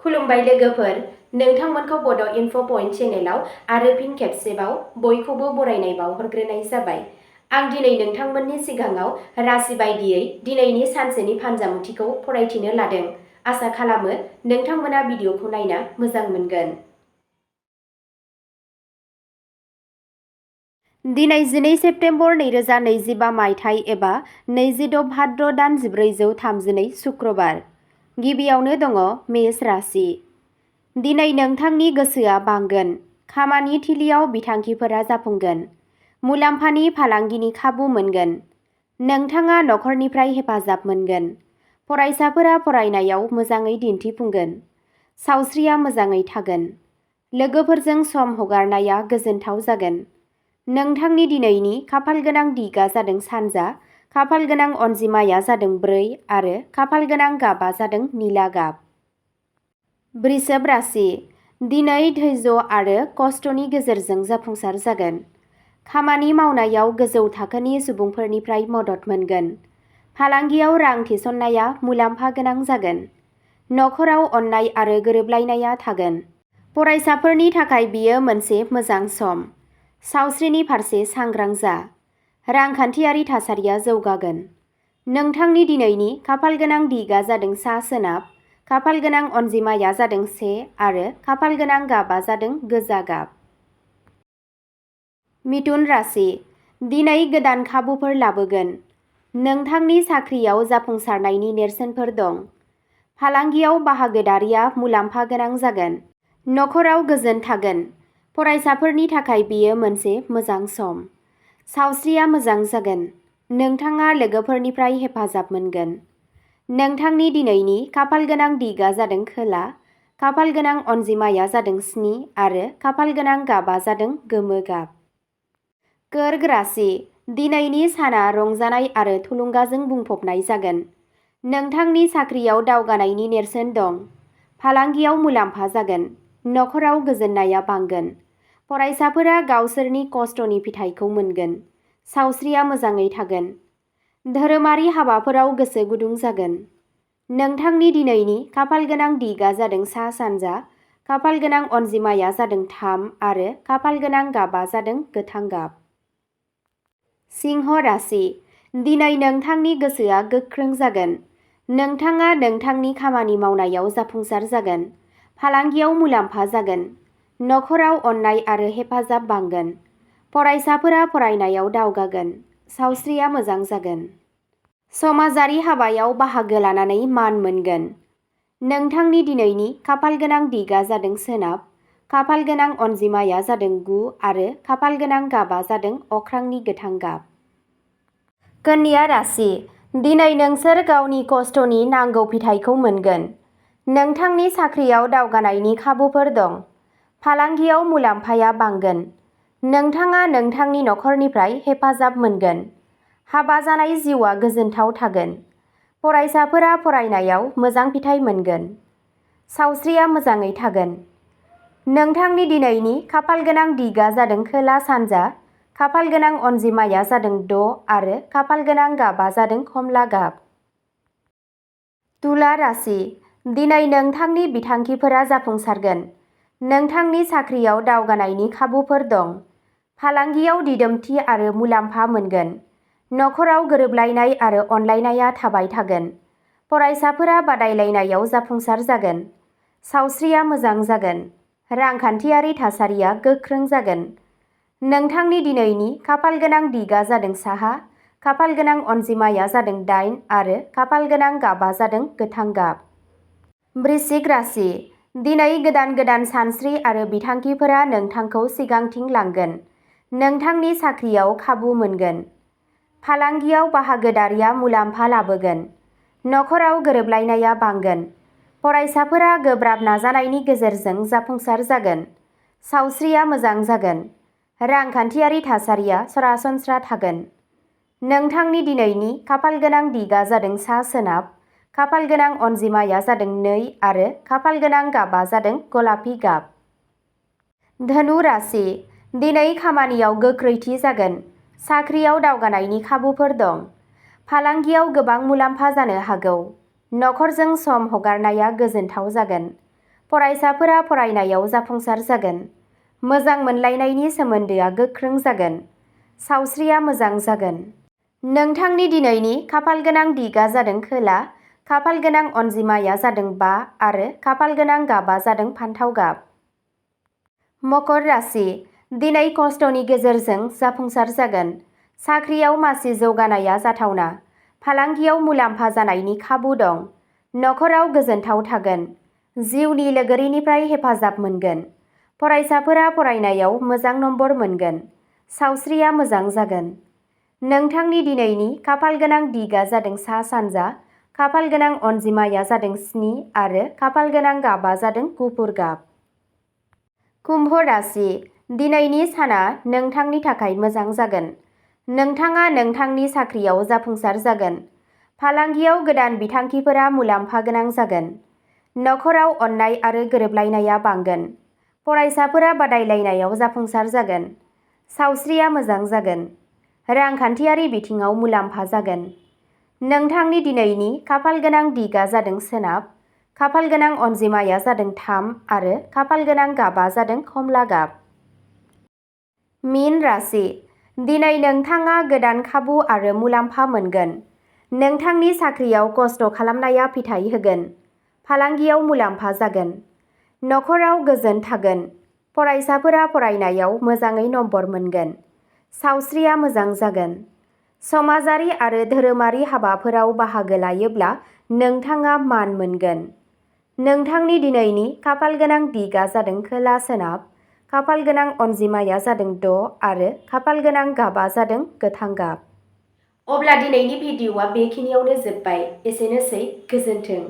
खुलुमबाय लोगोफोर, नोंथांमोनखौ बड' इनफ' पइन्ट चेनेलाव आरो फिन खेबसेबाव बयखौबो बरायनाय बावहरग्रोनाय जाबाय। आं दिनै नोंथांमोननि सिगाङाव राशि बायदियै दिनैनि सानसेनि फानजामुथिखौ फरायथिनो लादों। आसा खालामो नोंथांमोना भिडिअखौ नायना मोजां मोनगोन। दिनै 12 सेप्तेम्बर 2025 मायथाइ एबा 26 भाद्र दान 1432 शुक्रबार। गिबियावनो दङ मेष राशि। दिनै नोंथांनि गोसोआ बांगोन, खामानि थिलियाव बिथांखिफोरा जाफुंगोन, मुलाम्फानि फालांगिनि खाबु मोनगोन। नोंथाङा नखरनिफ्राय हेफाजाब मोनगोन। फरायसाफोरा फरायनायाव मोजाङै दिन्थिफुंगोन। सावस्रिया मोजाङै थागोन। लोगोफोरजों सम हगारनाया गोजोनथाव जागोन। नोंथांनि दिनैनि खाफालगोनां दिगा जादों सानजा, खाफालगोनां अनजिमाया जादों 4 आरो खाफालगोनां गाबा जादों निला गाब। वृषभ राशि। दिनै धैर्य आरो खस्थ'नि गेजेरजों जाफुंसार जागोन। खामानि मावनायाव गोजौ थाखोनि सुबुंफोरनिफ्राय मदद मोनगोन। फालांगियाव रां थिसननाया मुलाम्फा गोनां जागोन। नखराव अननाय आरो गोरोबलायनाया थागोन। फरायसाफोरनि थाखाय बियो मोनसे मोजां सम। सावस्रिनि फारसे सांग्रां जा। रांखान्थियारि थासारिया जौगागोन। नोंथांनि दिनैनि खाफालगोनां दिगा जादों सा-सोनाब, खाफालगोनां अनजिमाया जादों 1 आरो खाफालगोनां गाबा जादों गोजा गाब। मिथुन राशि। दिनै गोदान खाबुफोर लाबोगोन। नोंथांनि साख्रियाव जाफुंसारनायनि नेरसोनफोर दं। फालांगियाव बाहागोदारिया मुलाम्फा गोनां जागोन। नखराव गोजोन थागोन। फरायसाफोरनि थाखाय बेयो मोनसे मोजां सम। सावस्रिया मोजां जागोन। नोंथाङा लोगोफोरनिफ्राय हेफाजाब मोनगोन। नोंथांनि दिनैनि खाफालगोनां दिगा जादों खोला, खाफालगोनां अनजिमाया जादों 7 आरो खाफालगोनां गाबा जादों गोमो गाब। कर्क राशि। दिनैनि साना रंजानाय आरो थुलुंगाजों बुंफबनाय जागोन। नोंथांनि साख्रियाव दावगानायनि नेरसोन दं। फालांगियाव मुलाम्फा जागोन। नखराव गोजोननाया बांगोन। फरायसाफोरा गावसोरनि खस्थ'नि फिथाइखौ मोनगोन। सावस्रिया मोजाङै थागोन। धोरोमारि हाबाफोराव गोसो गुदुं जागोन। नोंथांनि दिनैनि खाफालगोनां दिगा जादों सा-सानजा, खाफालगोनां अनजिमाया जादों 3 आरो खाफालगोनां गाबा जादों गोथां गाब। सिंह राशि। दिनै नोंथांनि गोसोआ गोख्रों जागोन। नोंथाङा नोंथांनि खामानि मावनायाव जाफुंसार जागोन। फालांगियाव मुलाम्फा जागोन। नखराव अननाय आरो हेफाजाब बांगोन। फरायसाफोरा फरायनायाव दावगागोन। सावस्रिया मोजां जागोन। समाजारि हाबायाव बाहागो लानानै मान मोनगोन। नोंथांनि दिनैनि खाफालगोनां दिगा जादों सोनाब, खाफालगोनां अनजिमाया जादों 9 आरो खाफालगोनां गाबा जादों अख्रांनि गोथां गाब। कन्या राशि। दिनै नोंसोर गावनि खस्थ'नि नांगौ फिथाइखौ मोनगोन। नोंथांनि साख्रियाव दावगानायनि खाबुफोर दं। फालांगियाव मुलाम्फाया बांगोन। नोंथाङा नोंथांनि नखरनिफ्राय हेफाजाब मोनगोन। हाबा जानाय जिउआ गोजोनथाव थागोन। फरायसाफोरा फरायनायाव मोजां फिथाइ मोनगोन। सावस्रिया मोजाङै थागोन। नोंथांनि दिनैनि खाफालगोनां दिगा जादों खोला-सानजा, खाफालगोनां अनजिमाया जादों 6 आरो खाफालगोनां गाबा जादों खमला गाब। तुला राशि। दिनै नोंथांनि बिथांखिफोरा जाफुंसारगोन। नोंथांनि साख्रियाव दावगानायनि खाबुफोर दं। फालांगियाव दिदोमथि आरो मुलाम्फा मोनगोन। नखराव गोरोबलायनाय आरो अनलायनाया थाबाय थागोन। फरायसाफोरा बादायलायनायाव जाफुंसार जागोन। सावस्रिया मोजां जागोन। रांखान्थियारि थासारिया गोख्रों जागोन। नोंथांनि दिनैनि खाफालगोनां दिगा जादों साहा, खाफालगोनां अनजिमाया जादों 8 आरो खाफालगोनां गाबा जादों गोथां गाब। वृश्चिक राशि। दिनै गोदान सानस्रि आरो बिथांखिफोरा नोंथांखौ सिगांथिं लांगोन। नोंथांनि साख्रियाव खाबु मोनगोन। फालांगियाव बाहागोदारिया मुलाम्फा लाबोगोन। नखराव गोरोबलायनाया बांगोन। फरायसाफोरा गोब्राब नाजानायनि गेजेरजों जाफुंसार जागोन। सावस्रिया मोजां जागोन। रांखान्थियारि थासारिया सरासनस्रा थागोन। नोंथांनि दिनैनि खाफालगोनां दिगा जादों सा-सोनाब, खाफालगोनां अनजिमाया जादों 2 आरो खाफालगोनां गाबा जादों गलापि गाब। धनु राशि। दिनै खामानियाव गोख्रैथि जागोन। साख्रियाव दावगानायनि खाबुफोर दं। फालांगियाव गोबां मुलाम्फा जानो हागौ। नखरजों सम हगारनाया गोजोनथाव जागोन। फरायसाफोरा फरायनायाव जाफुंसार जागोन। मोजां मोनलायनायनि सोमोन्दोआ गोख्रों जागोन। सावस्रिया मोजां जागोन। नोंथांनि दिनैनि खाफालगोनां दिगआ जादों खोला, खाफालगोनां अनजिमाया जादों 5 आरो खाफालगोनां गाबआ जादों फान्थाव गाब। मकर राशि, दिनै खस्थ'नि गेजेरजों जाफुंसार जागोन। साख्रियाव मासि जौगानाया जाथावना। फालांगियाव मुलाम्फा जानायनि खाबु दं। नखराव गोजोनथाव थागोन। जिउनि लोगोरिनिफ्राय हेफाजाब मोनगोन। फरायसाफोरा फरायनायाव मोजां नम्बर मोनगोन। सावस्रिया मोजां जागोन। नोंथांनि दिनैनि खाफालगोनां दिगआ जादों सा-सानजा, खाफालगोनां अनजिमाया जादों 7 आरो खाफालगोनां गाबआ जादों गुफुर गाब। कुम्भ राशि, दिनैनि साना नोंथांनि थाखाय मोजां जागोन। नोंथाङा नोंथांनि साख्रियाव जाफुंसार जागोन। फालांगियाव गोदान बिथांखिफोरा मुलाम्फा गोनां जागोन। नखराव अननाय आरो गोरोबलायनाया बांगोन। फरायसाफोरा बादायलायनायाव जाफुंसार जागोन। सावस्रिया मोजां जागोन। रांखान्थियारि बिथिङाव मुलाम्फा जागोन। नोंथांनि दिनैनि खाफालगोनां दिगआ जादों सोनाब, खाफालगोनां अनजिमाया जादों 3 आरो खाफालगोनां गाबआ जादों खमला गाब। मीन राशि, दिनै नोंथाङा गोदान खाबु आरो मुलाम्फा मोनगोन। नोंथांनि साख्रियाव खस्थ' खालामनाया फिथाय होगोन। फालांगियाव मुलाम्फा जागोन। नखराव गोजोन थागोन। फरायसाफोरा फरायनायाव मोजाङै नम्बर मोनगोन। सावस्रिया मोजां जागोन। समाजारि आरो धोरोमारि हाबाफोराव बाहागो लायोब्ला नोंथाङा मान मोनगोन। नोंथांनि दिनैनि खाफालगोनां दिगआ जादों खोला-सोनाब, खाफालगोनां अनजिमाया जादों 6 आरो खाफालगोनां गाबआ जादों गोथां गाब। अब्ला दिनैनि भिडिअ'आ बेखिनियावनो जोब्बाय। एसेनोसै, गोजोन्थों।